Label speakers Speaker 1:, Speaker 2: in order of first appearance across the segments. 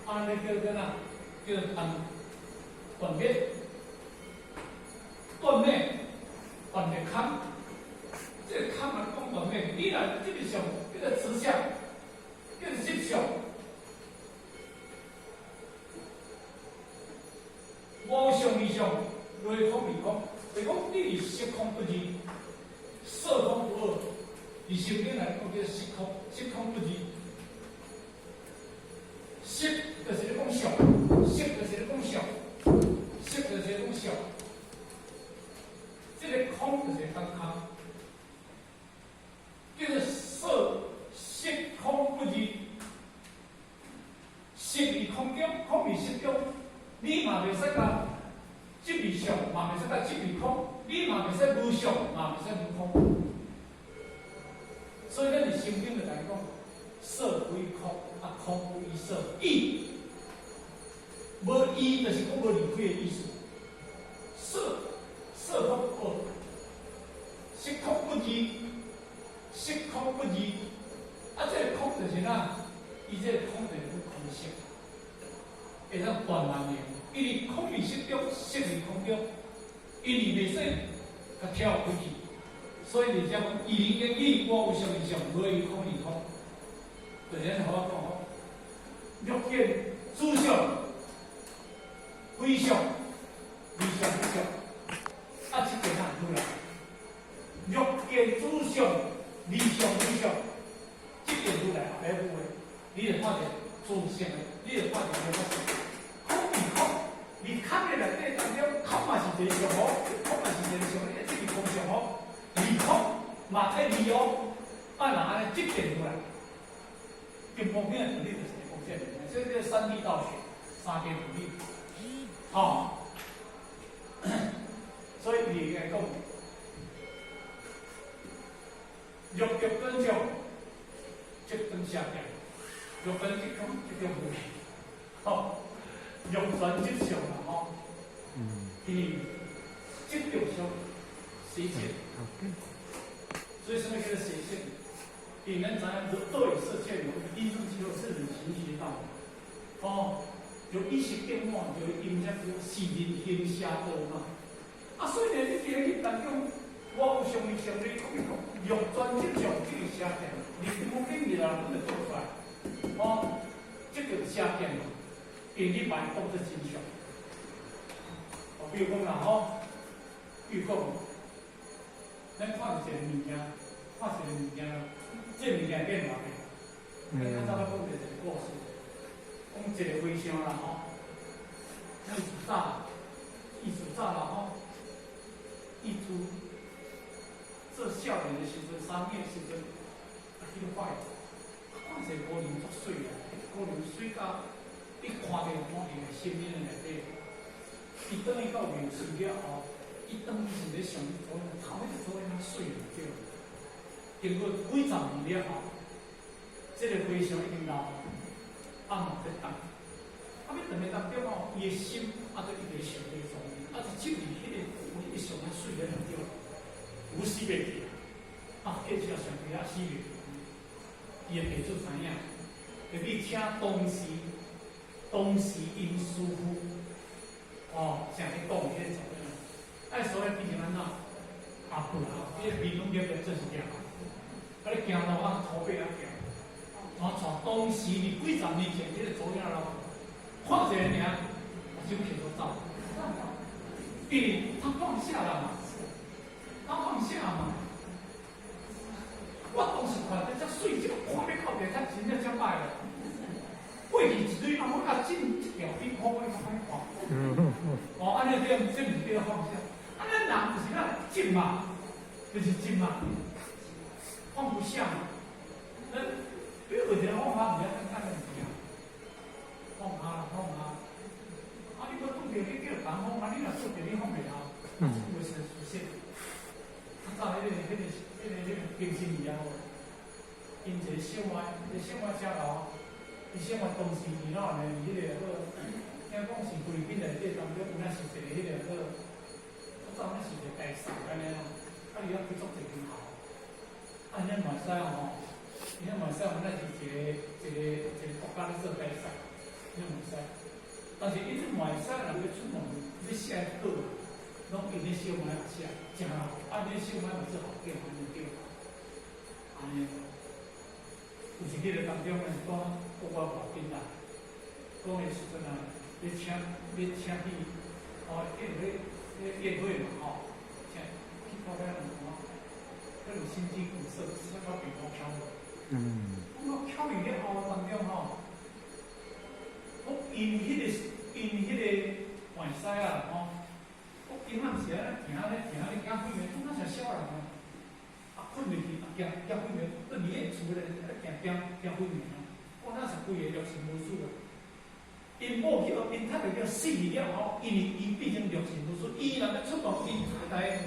Speaker 1: 按呢叫做哪？叫做斷斷滅，斷滅，斷滅空。這個空啊，講斷滅，你若這個相叫做實相，叫做實相。無相二相，內空二空，就是講你是色空不二，色空不二。佇聖經來講叫色空，色空不二。色就是咧講相，色就是咧講相，色就是咧講相。這個空就是講空，叫做色色空不二。色佇空中，空佇色中，你嘛袂使共執佇相，嘛袂使共執佇空，你嘛袂使無相，嘛袂使無空。所以咱佇聖經就來講，色不異空，啊空不異色，異無異就是講無離開的意思。色色空不二，色空不二，色空不二，啊，這個空就是哪？伊這個空就是講空性，會當斷萬的，因為空佇色中，色佇空中，因為袂使共跳開去。所以你講，一零跟一，我有相二相，無異空異空。就是咱頭仔講吼，欲見諸相，非相，非相非相，啊，這個哪出來？欲見諸相，離相非相，這個出來後壁有的，你就看著諸相的，你就看著那個空異空，你空的內底當中，空嘛是一個相哦，空嘛是一個相，這是空相哦。離空嘛愛離哦，啊，若按呢這邊出來，根本面道理就是講這個，這個三諦道學，三諦道理，吼。所以伊來講，欲著真相，即斷邪見；欲斷即空，即中無，吼。欲轉即相啦，吼。因為執著相，邪見。所以什麼叫做邪見？因為咱知影，對色界有陰中之後是人行邪道，哦，就意識變化，就音才叫是人行邪道嘛。啊，所以呢，你佇咧去當中，我有相二相，你講一講，欲轉即相，這個邪見，你無變日啊，本就做出來，哦，這個邪見嘛，因你把伊當做真相。哦，比如講啦，吼，比如講，咱看著一個物件，看一個物件，這個物件變偌濟？咱較早咧講著一個故事，講一個和尚啦，吼，伊自早，伊自早啦，吼，伊自做少年的時陣，3歲的時陣，啊去咧拜，看一個姑娘足媠啊，彼個姑娘媠甲，你看著看佇個心靈內底，伊轉去到廟寺了後，伊轉去是咧想，查某頭彼個查某囝媠對。經過幾十年了後，這個和尚已經老，啊嘛欲轉，啊欲轉的當中吼，伊的心啊，就一直想這個查某囝，啊就執佇彼個有彼個上較媠的當中，有死袂去，啊，結果上帝啊死袂去，伊的弟子知影，就去請當時當時𪜶師父，哦，成日講彼個查某囝，啊，所以變成按怎？阿婆啊，彼個面攏捏捏做是行，啊，你行路啊，駝背啊行，然後帶當時佇幾十年前，彼個查某囝老看一个爾，目睭揢都走，因為他放下了嘛，他放下嘛。我當時看著遮媠，這個看欲到底，才真正遮歹啦。過去一堆啊，我甲進一條比好，我較歹看。哦，按呢這這毋是叫放下，啊，咱人就是咱執嘛，就是執嘛，放不下嘛。咱你有一個放下，毋是簡單的物件，放下啦，放下。啊，你閣拄著你叫人放下，你若拄著你放袂下，有時出現。較早彼個平心兒啊，𪜶一個小妹，一個小妹遮老，伊小妹當時佇哪呢？佇彼個好，聽講是菲律賓內底當中有影是一個彼個好，較早那是一個大嫂按呢啦，啊伊遐開足濟間校，啊𪜶嘛會使吼，𪜶嘛會使，那是一個一個一個國家咧做大使，𪜶嘛會使。但是伊這嘛會使人欲出門欲寫稿，攏用咧小麥寫，誠好，啊，你小麥嘛做好見，按呢對。按呢，有一日當中呢，講國外外邊來，講的時陣啊，欲請去，哦，宴會嘛吼，請去到遐人講，彼個心肌梗塞，請到病房敲門。我敲門了後當中吼，我因彼個換使啊吼，我今仔毋是安呢行咧行咧行幾暝，感覺像痟人啊，啊睏入去啊行行幾暝，轉佇咧厝咧行行行幾暝啊，我那是規个六神無主啊。𪜶某去予𪜶太太叫死去了後，因為伊變成六神無主，伊若欲出門，𪜶太太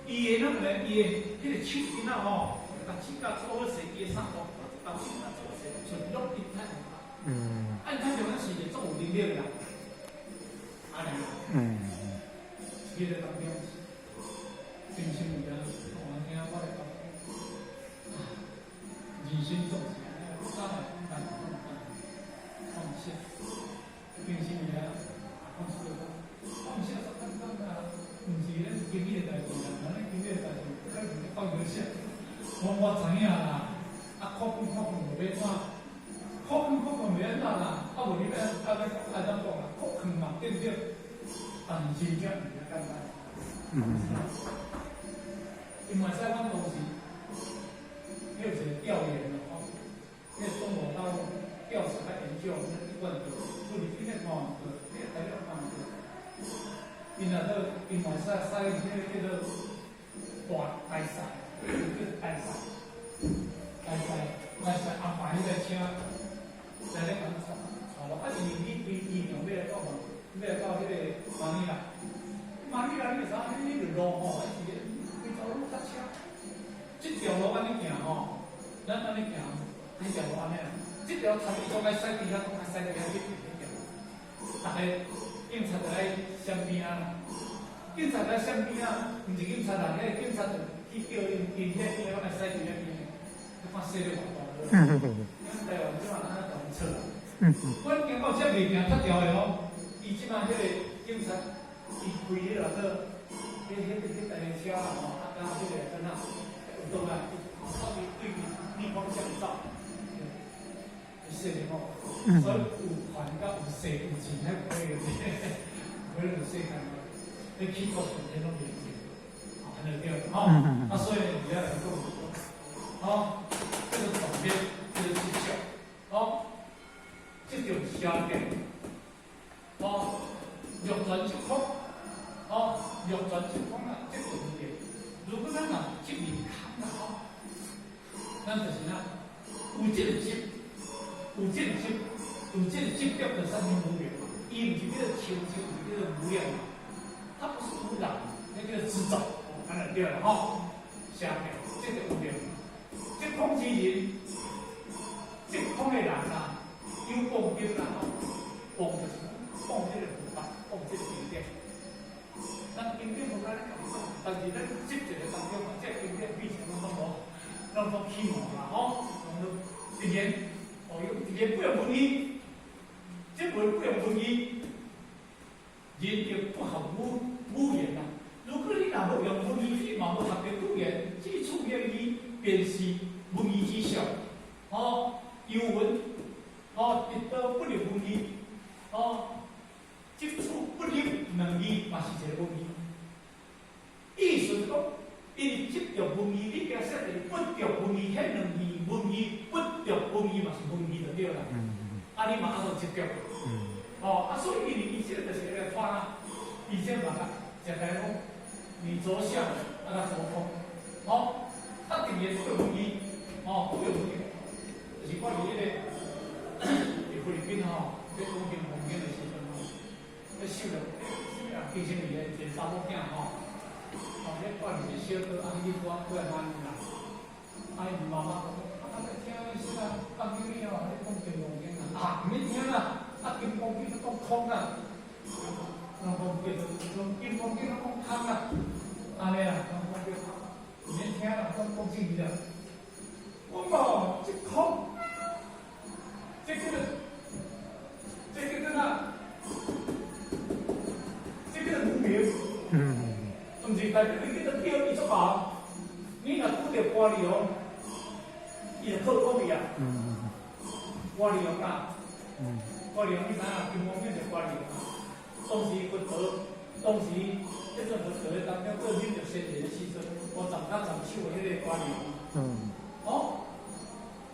Speaker 1: 伊的那個咧，伊的彼個手巾仔吼，共手甲做好勢，伊的衫褲，共手巾仔做好勢，全攏𪜶太太。啊，𪜶太太那是一個足有能力的人，按呢。彼個當中，真心有影，我聽我來講，啊，人生總是按呢，早來難放放下，平心而言，放下放下足簡單啊，毋是咱經歷的代誌啦，咱經歷的代誌，可能放袂下。我知影啦，啊，苦困苦困無欲怎，苦困苦困袂按怎啦，啊無你欲按按按怎講啦？苦困嘛，對毋對？但是真正毋遐簡單。因為使阮當時，彼有一個調研啦吼，彼個中國大陸調查研究，那一貫的處理這個看對，這個材料看對。𪜶若做，𪜶嘛使使用彼個叫做大大賽，叫大賽，大賽，大賽安排彼個車來咧共帶帶落，啊，因為你對機場欲來到嘛，欲來到彼個馬尼拉，馬尼拉你會知影，彼個路吼，還是規條路塞車。這條路按呢行吼，咱按呢行，這條路按呢，這條差不多該駛佇遐，攏愛駛佇遐去彼條。逐个警察就來雙邊啊，警察來雙邊啊，毋是警察啦，彼個警察就去叫𪜶𪜶彼邊攏愛駛佇遐邊，你看說咧偌大個，咱台灣這馬按呢共錯啦。阮行到這袂行脫掉的吼，伊這馬彼個警察，伊開彼個做，彼台車啦吼，啊佮彼個怎啊，有倒來，伊對逆方向走，說的吼，所以有權佮有勢有錢，彼可以，可能有世間的，你起國全攏袂用，按呢對吼，啊所以而家來講，吼，這個轉變，這個技巧，吼，這就邪見，吼，欲轉即空，吼，欲轉即空啊，這個問題。如果咱若執面空啦，吼，咱就是哪有這個執，有這個執，有這個執著就產生污染。伊毋是叫做清淨，是叫做污染。它不是污染，那叫做執著。按呢對啦，吼，邪見，這個污染。這空之人，這空的人啊，有謗經啦，吼，謗就是謗這個佛法，謗這個經典。咱經典無甲咱共講，但是咱執一個當中啊，這個經典變成攏總無，攏總起毛啦，吼，攏總直言，哦，用直言不用文語，這文不用文語，人就不合語言啦。如果你若無用文語，你嘛無合著語言，這處言語便是文語之相，吼，有文，吼，一刀不入文語，吼，這處不入兩語嘛是一個文語。意思是講，因為執著文語，你驚說著不著文語，彼兩字文語不著文語嘛是文語就對啦。啊，你嘛猶閣執著。哦，啊，所以因為伊這個就是來看啊，伊這嘛甲食來講，你着相，啊，佮著空，吼，啊，定然不用文語，吼，不用文語，就是看佇彼個佇菲律賓吼，咧講經講經的時陣吼，咧收了，啥物人精神裡的一個查某囝吼，吼，咧掛佇一個小島，啊，去過過來問啦，啊，𪜶媽媽講，啊，咧聽啥物放經了後，咧講金剛經啊，啊，毋免聽啦，啊，金剛經講空啊，攏講叫做講金剛經攏講空啊，按呢啦，攏講叫毋免聽啦，講講正義啦。我嘛，這空，這叫做，這叫做哪？是代表你叫做叫伊做行。你若拄著歌利王，伊就靠講伊啊。歌利王啊，歌利王你知影？金剛經就歌利王啊。當時佛陀，當時彼陣佛陀當中做忍辱仙人的時陣，我斬腳斬手的彼個歌利王。哦，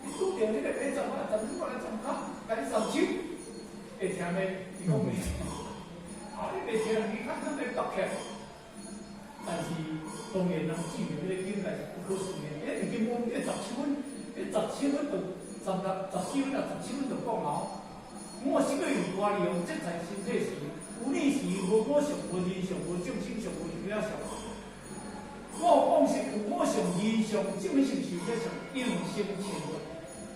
Speaker 1: 你拄著彼個白斬啊，斬手來斬腳，共你斬手，會聽袂？伊講袂聽。啊，你袂聽，你看咱咧讀起來。但是當然人進入彼個境界是不可思議。欸，金剛經17分，彼17分就十六、14分啊，17分就講哦。我是欲用歌利王，這在身體時，有你時無我相，無人相，無眾生相，無壽者相。我講是有我相、人相、眾生壽者相，應生千萬。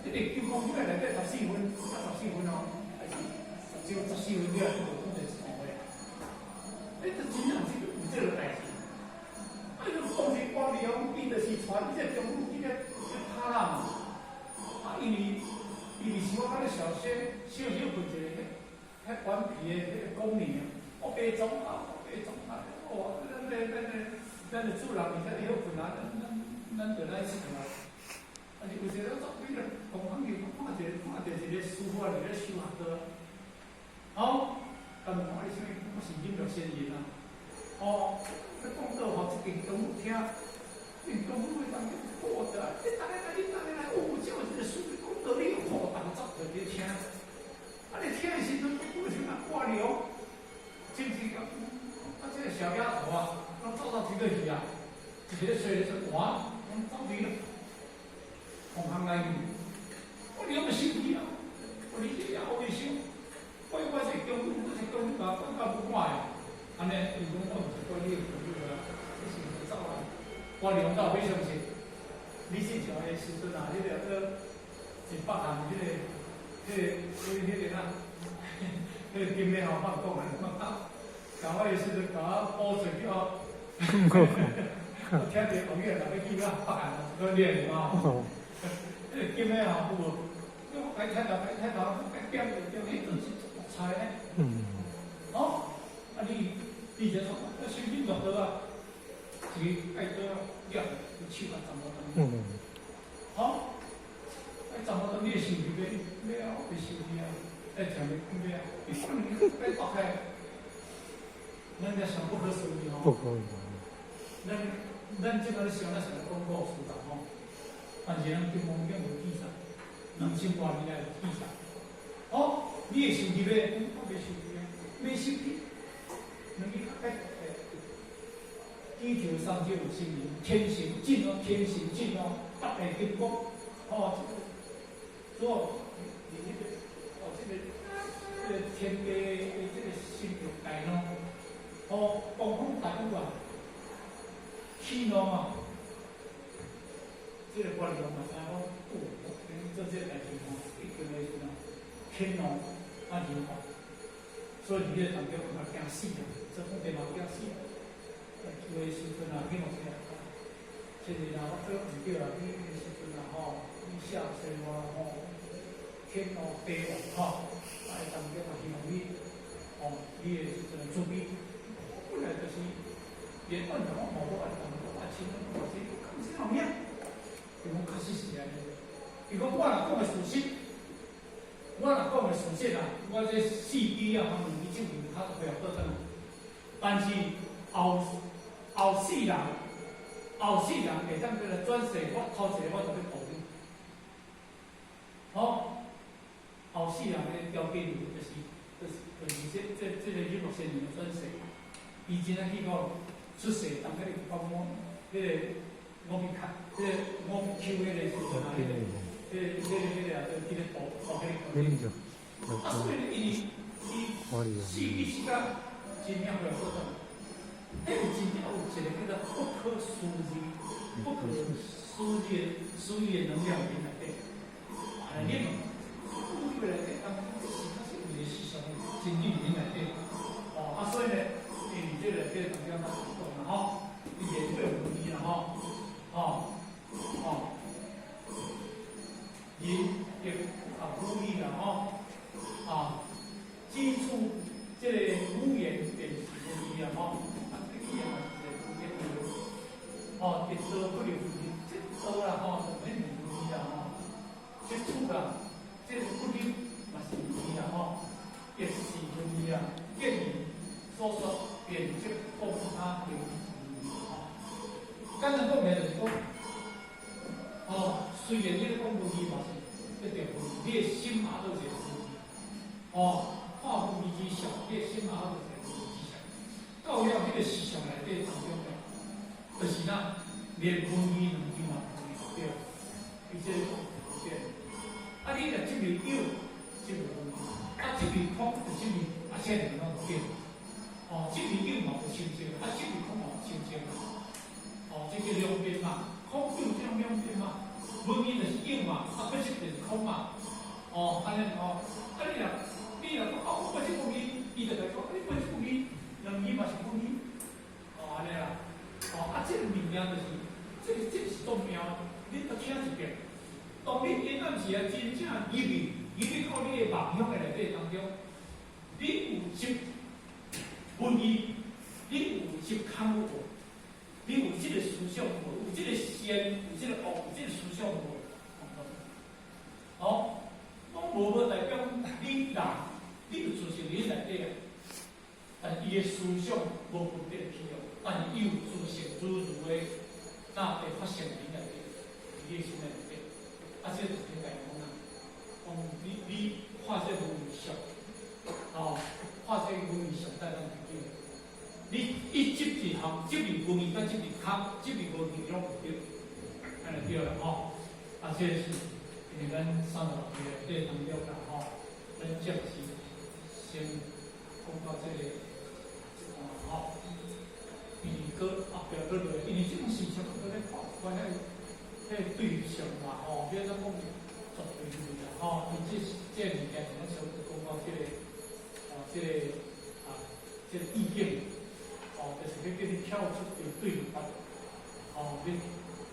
Speaker 1: 這個金剛經內底十四分，啊十四分哦，還是只有十四分了，就講一三個。你這真正是有這個代誌。啊！伊當時歌利王，伊就是傳這個中女去咧去拍人嘛。啊，因為是我較咧小說，小小困一個彼迄頑皮的彼個宮女啊，我白裝啊，我白裝啊，哦，咱的主人而且歇睏啊，咱就來佚佗啊。啊，是有時咧做你咧公行去看著一個師傅佇咧修學道。哦，但問我你啥物？我是忍辱仙人啊。哦。你講到吼，這間宮聽，這間宮會當過的，你等下來，你等下來，哦，這有一個師傅講道理，吼，逐个走就佇聽。啊，你聽的時陣，我想啊，歌利王，真是啊，這個小丫頭啊，攏走走提過去啊，一個吹一盤，攏走去了，紅行來去，我你攏生氣啊，我你這也後面想，我是宮女，我是宮女，甲管甲無看的，按呢，伊講我毋是管你的宮女啊，你是毋走啊？歌利王到尾相信，李世石的時陣啊，彼個閣是北韓彼個哪，彼個金的吼，莫講啊，莫講，共我的時陣共我補出去哦。我聽著網友人欲去啊，北韓啊，這個練吼。彼個金的吼有無？我該睇頭，該睇頭，該點就點，彼陣是獨裁呢。哦，啊你這創，啊修忍辱道啊，一个愛刀啊，掠手啊，斬落斷。好，啊斬落斷，你會生氣袂？袂啊，我袂生氣啊。愛食袂講袂啊？你可能該打開，咱這想不可思議吼。
Speaker 2: 不可以。
Speaker 1: 咱這擺咧想，咱是來講故事啦吼。但是咱金剛經有記載，2000多年來有記載。哦，你會生氣袂？我袂生氣啊，袂生氣。兩支較該地球上就有生靈，天行進哦，天行進哦，八大金剛，哦，這個，做你這個，哦，這個天地的這個心欲大怒，哦，狂風大雨啊，起怒啊，這個歌利王嘛知影講，哦，做這個代誌吼，一定會是啊，天怒啊人禍，所以佇彼個當中嘛驚死啊，做皇帝嘛驚死啊。有的時陣啊，去互這個，現在啊，我做毋對啊，你彼個時陣啊吼，你下生活吼，天怒地亡吼，啊，當中嘛希望你，吼，你的時陣慈悲，本來就是連萬我無我愛當我親，我這講這樣命，伊講確實是按呢。伊講我若講的事實，我若講的事實啊，我這四支啊，兩支手面較會倒轉來，但是後世人會當叫做轉世，我頭一個我就欲度你。好，後世人的條件就是這個忍辱仙人的轉世，伊真正去到出世，當彼個講我，彼個五比卡，彼個五比丘彼個時陣啊，彼個啊，就佇咧度度彼個。啊，所以伊死伊死甲真正會做到。彼有真正有一個叫做不可思議、不可思議的能量佇內底。啊，你嘛，以為內底當這是確實有個思想真理佇內底。哦，啊，所以呢，伊佇這個內底當中，咱講啦吼，伊會做無義啦吼，哦，哦，仁義啊，無義啦吼，啊，指出這個語言便是無義啊吼。啊，這語言嘛是一個語言。哦，看文字之相，你的心嘛就是文字之相。到了彼个思想內底當中咧，就是哪連文字兩字嘛無對，伊這個對。啊，你若執著有，執著無，啊，執著空就執著啊，這兩個攏對。哦，執著有嘛無清淨，啊，執著空嘛無清淨。哦，這叫兩邊嘛，空有這種兩邊嘛，文字就是有嘛，啊，不執就是空嘛。哦，按呢哦，啊你若講啊，我不執文字，伊就共講，你不執文字，兩字嘛是文字。哦，按呢啦。哦，啊，這個物件就是，這個是足妙，你閣聽一遍。當你今暗時啊，真正入去到你的夢想的內底當中，你有執文字，你有執空無？你有這個思想無？有這個善，有這個惡，有這個思想無？哦，講無無代表你人，你有自性佇內底啊，但伊的思想無分別去哦，但是伊有自性自如的，那會發生佇內底，佇你的心內底。啊，這就是咧講啊，講你看這文字相，哦，看這文字相在咱對。你一執一項，執著文字佮執著空，執著無字攏毋對，按呢對啦吼。啊，這是因為咱三十六歲內底當中啦吼，咱暫時先講到這個這段吼。因為閣後壁閣落，因為這種事情閣咧看關彼對象啦吼，欲按怎講絕對對啦吼。伊這物件是咱差不多講到這個，哦，這個啊，這個意境，哦，就是欲叫你跳出個對立法，哦，欲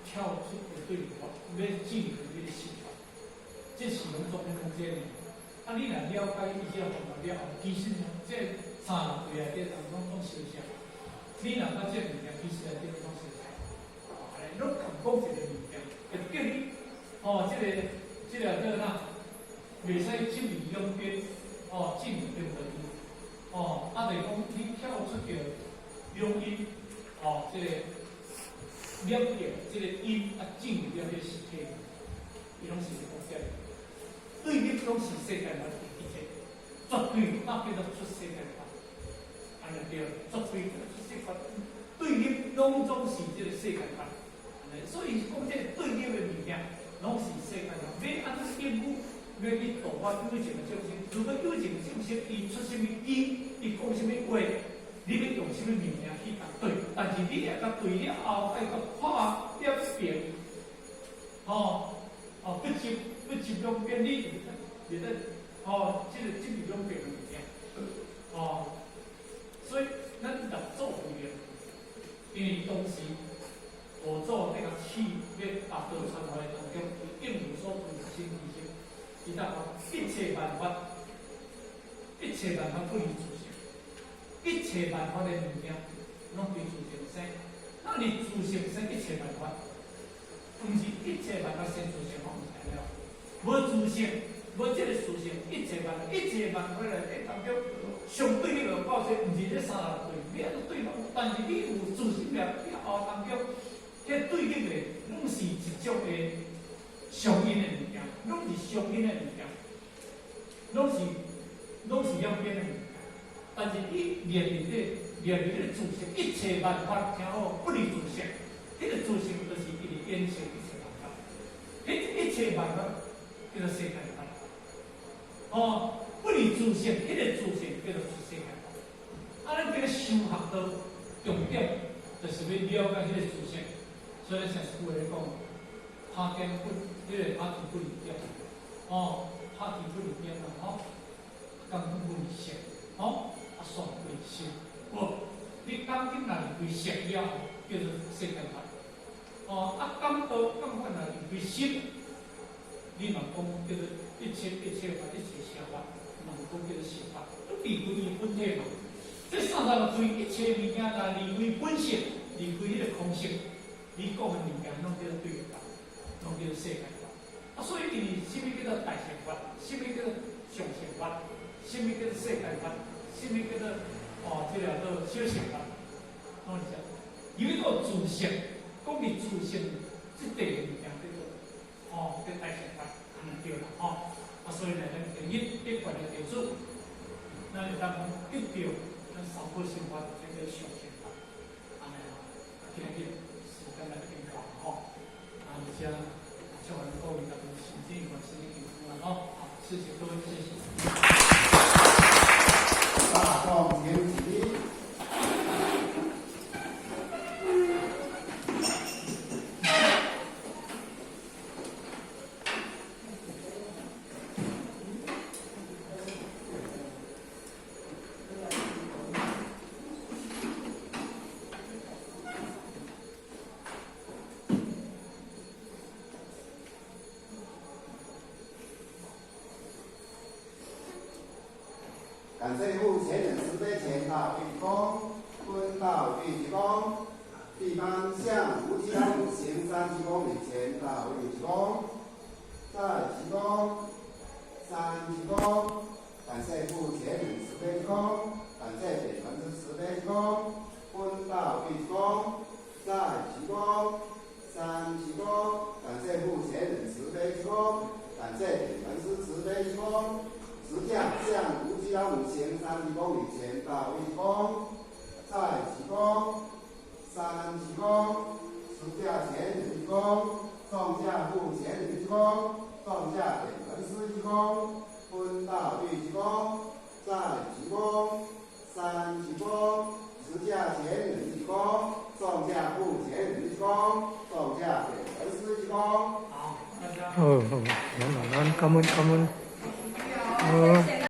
Speaker 1: 跳出個對立法，欲進入你的心法，這是攏總咧講這個。啊，你若了解伊這個方法了後，其實呢，這三十六對內底當中總相像。你若捌這個物件，其實內底攏相像。哦，按呢攏共講一個物件，就叫你，哦，這個叫啥？袂使執著兩邊，哦，進對無對？哦，啊，就是講你跳出著兩因，哦，這個兩點，這個因啊，進入了彼個實體，伊攏是講這個。對立攏是世間法一切，絕對那叫做出世間法，按呢對，絕對叫做出世法。對立攏總是這個世間法，所以講這個對立的物件，攏是世間法。欲按怎應付？欲去度化有情的眾生？如果有情眾生伊出啥物語，伊講啥物話，你欲用啥物物件去共對？但是你若共對了後，愛共看了辨，吼，哦，不執不執兩邊，你就袂得哦，這個執兩邊的物件，哦，所以咱六祖為例，因為當時五祖那個氣欲把道傳來當中，伊應無所住，生其心，伊才講一切萬法，一切萬法不離自性，一切萬法的物件，攏對自性生。那你自性生一切萬法，毋是一切萬法生自性，我毋知了。無自性，無這個自性，一切萬法，一切萬法內底當中，相對立的報說，毋是這三十六對，你按怎對攏，但是你有自性了後當中，彼對立的攏是一種的相應的物件，攏是相應的物件，攏是兩邊的物件。但是你念佇咧，念佇咧自性，一切萬法聽好，不離自性。彼個自性就是伊佇演示一切萬法，彼一切萬法叫做世間法。哦，不離自性，彼個自性叫做出世間法。啊，咱這個修學的重點，就是欲了解彼個自性。所以咱成日話咧講，拍點不，彼個拍鐵不離點，哦，拍鐵不離點啦，吼，鋼筋不離色，吼，啊，線不離心。無，你鋼筋若離開色了後，叫做世間法。哦，啊，感道感法若離開心，你嘛講叫做一切一切法，一切邪法，嘛是講叫做邪法，都離開伊本體嘛。這三十六對一切物件，若離開本性，離開彼個空性，你講的物件攏叫做對立法，攏叫做世間法。啊，所以因為啥物叫做大乘法，啥物叫做上乘法，啥物叫做世間法，啥物叫做哦，這個叫做小乘法，攏是這。因為個自性，講佇自性這塊物件叫做哦，叫大乘法，按呢對啦吼。啊，所以呢，咱今日一貫的弟子。咱會當講得著咱三寶生活這個上幸福，按呢吼。今日時間來已經到吼，啊，而且祝願各位大家身體健康，身體健康啦吼。好，謝謝各位，謝謝。
Speaker 2: 大眾請起。感謝護前人慈悲前道御功，分道御鞠躬，地方向無極老母行三鞠躬禮前道御鞠躬，再鞠躬，三鞠躬。感謝護前人慈悲鞠躬，感謝點傳師慈悲鞠躬，分道御鞠躬，再鞠躬，三鞠躬。感謝護前人慈悲鞠躬，感謝點傳師慈悲鞠躬。十架向無極老母行三鞠躬禮前道一鞠躬，再鞠躬，三鞠躬。十架前人鞠躬，眾架護前人鞠躬，眾架點傳師鞠躬，分道御鞠躬，再鞠躬，三鞠躬。十架前人鞠躬，眾架護前人鞠躬，眾架點傳師鞠躬。
Speaker 1: 好，大家。
Speaker 3: 好好，來來來，感恩感恩。好。